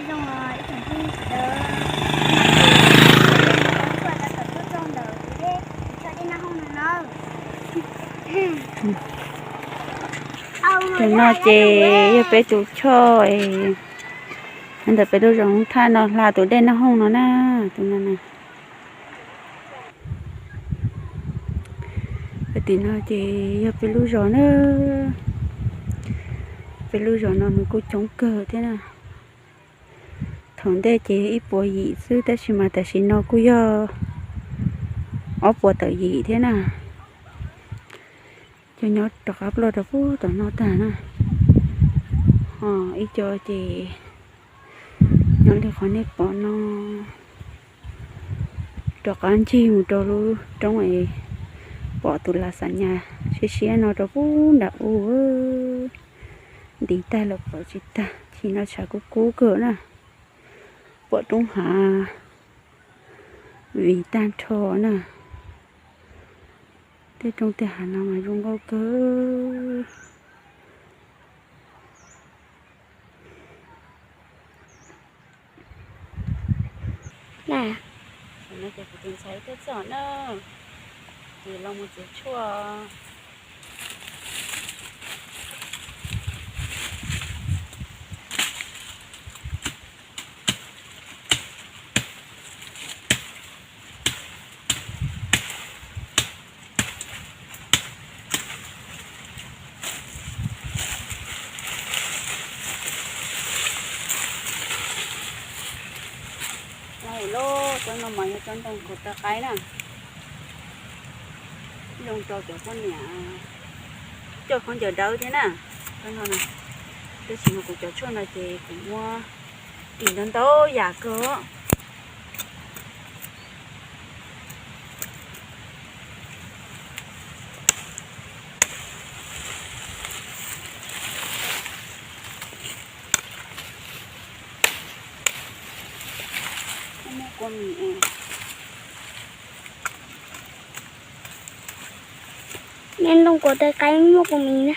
Zoo ib tsoom phooj ywg sawv daws, tshuaj tau tawm tuaj txog ntawm tus dej, tus tshuaj dej Naj Hooj no na. Tus no ces yog peb tus choj ntawm peb lub zos Hoob Thaj no hla tus dej Naj Hooj no na, tus no na. Tim no ces yog peb lub zos na, peb lub zos no nws kuj coob kawg thiab na. Thaum ntej ces ib puas yim xwb tab sis mas tam sim no kuj yog ob puas tawm yim thiab na. Cov nyob rov qab ploj rau puag tom no tag na. Ho ib co ces nyob li qhov nej pom no, rov qab ncig mus rau lub roob es pom tus las xas nyas siab siab no rau puag nram u. Ntiv tag los pom tsis tag, chim no tshav kub kub kawg na. Pom roob hav vim tag nrho na. Tej roob tej hav no mas zoo nkauj kawg. Tam no ces kuv tus ntxhais tuaj txog na, ces los mus txiav tshuaj. Lauj, tsob no mas yog tsob ntoo kaus taw qaib na. Zoo rau cov poj niam coj khaub ncaws dawb thiab na. Tsob no na, tab sis mas kuv cov tshuaj no ces kuv muab tim ntau ntau yam kawg. Muaj kua mis, nej nroo kuas tej qaib muaj kua mis na.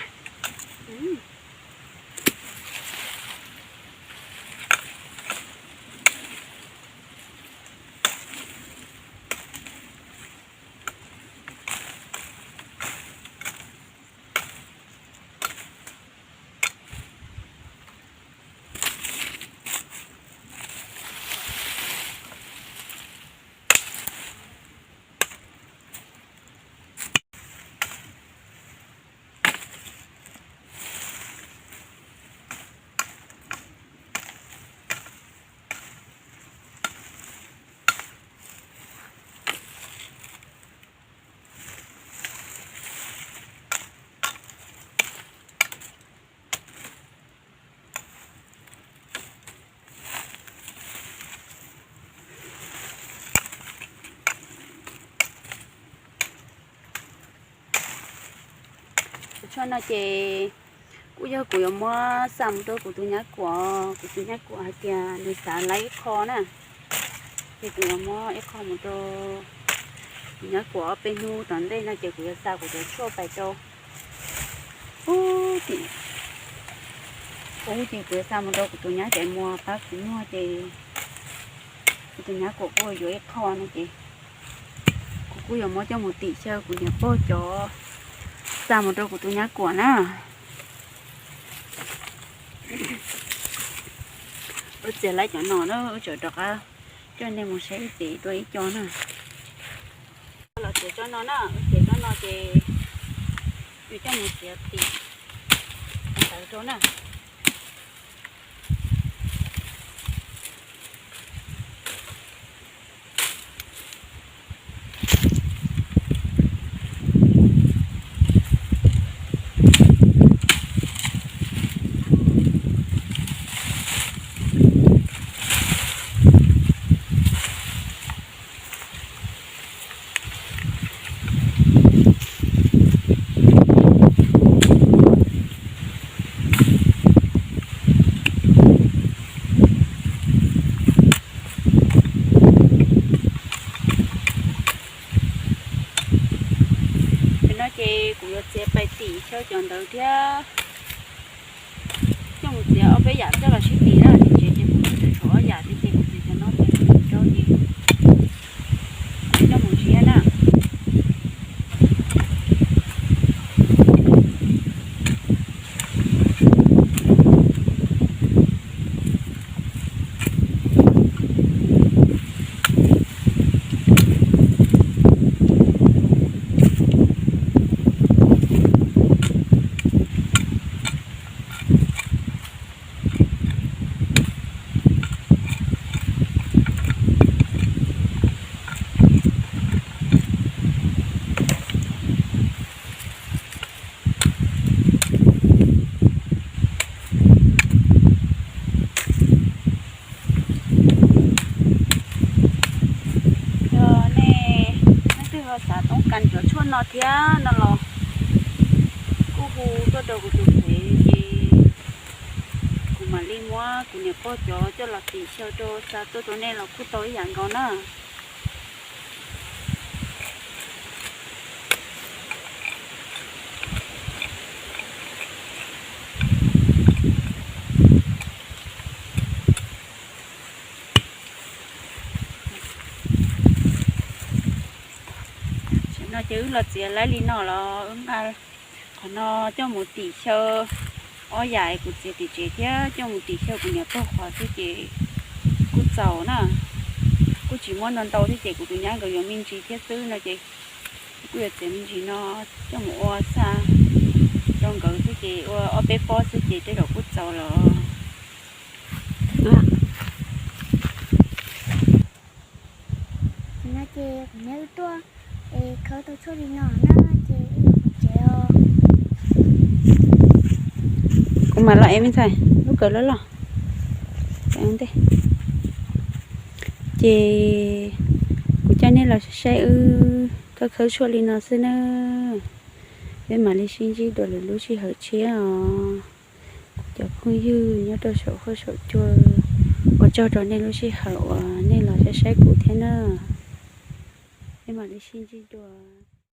Tus tshuaj no ces kuj yog kuv yuav muab xa mus rau kuv tus nyab kuam, kuv tus nyab kuam hais tias nws xav laib ib qho na, ces kuv yuav muab ib qho mus rau kuv nyab kuam. Ob peb hnub tom ntej no ces kuv yuav xa kuv cov tshuaj pais rau ub tim ub, ces kuv yuav xa mus rau kuv tus nyab cov muag pab kuv muag, ces kuv tus nyab kuam kuj yuav ib qho no ces kuv kuj yuav muab coj mus tim xyaw kuv niam pog cov xa mus rau kuv tus nyab kuam na. Wb txiav laib cov no na, wb tseem rov qab coj nej mus saib wb txiav dua ib co na. Los txiav tsob no na, wb txiav tsob no ces yuav coj mus txiav tim ntawd rau na. Tam no ces kuv yuav txiav pais tim xyaw cov ntawd thiab. Coj mus txiav ob peb yam coj los sib tim na, tim tsev ces kuv tseem Toob kas cov tshuaj no thiab no los kuj hu tuaj rau kuv tus pem ces kuv mam li muab kuv niam pog cov coj los tim xyaw rau xa tuaj rau nej los kuj tau ib yam nkaus na. Tam no ces wb los txiav laib li no los wb nqa qhov no coj mus tim xyaw. Ob yam kuv txiav tim tsev thiab coj mus tim xyaw kuv niam pog qhov xwb ces kuj txaus na. Kuj tsis muab ntau ntau thiab ces kuv tus nyab nkawd yuav me ntsis thiab xwb no ces kuj yuav txiav me ntsis no coj mus ua xa rau nkawd xwb ces ua ob peb pob xwb ces tej zaum kuj txaus los. No ces kuv niam wb tuaj es khawb tau tshuaj li no na ces wb yuav mus tsev os. Kuv mam los es me ntxhais, lub kawm loj loj. Ntej ces kuv coj nej los saib wb khawb khawb tshuaj li no xwb na. Peb mam li sib ntsib dua lwm lub sij hawm tshiab os. Kuv cov phooj ywg nyob rau saum huab saum cua, ua tsaug rau nej lub sij hawm uas nej los saib saib kuv thiab na. Peb mam li sib ntsib dua.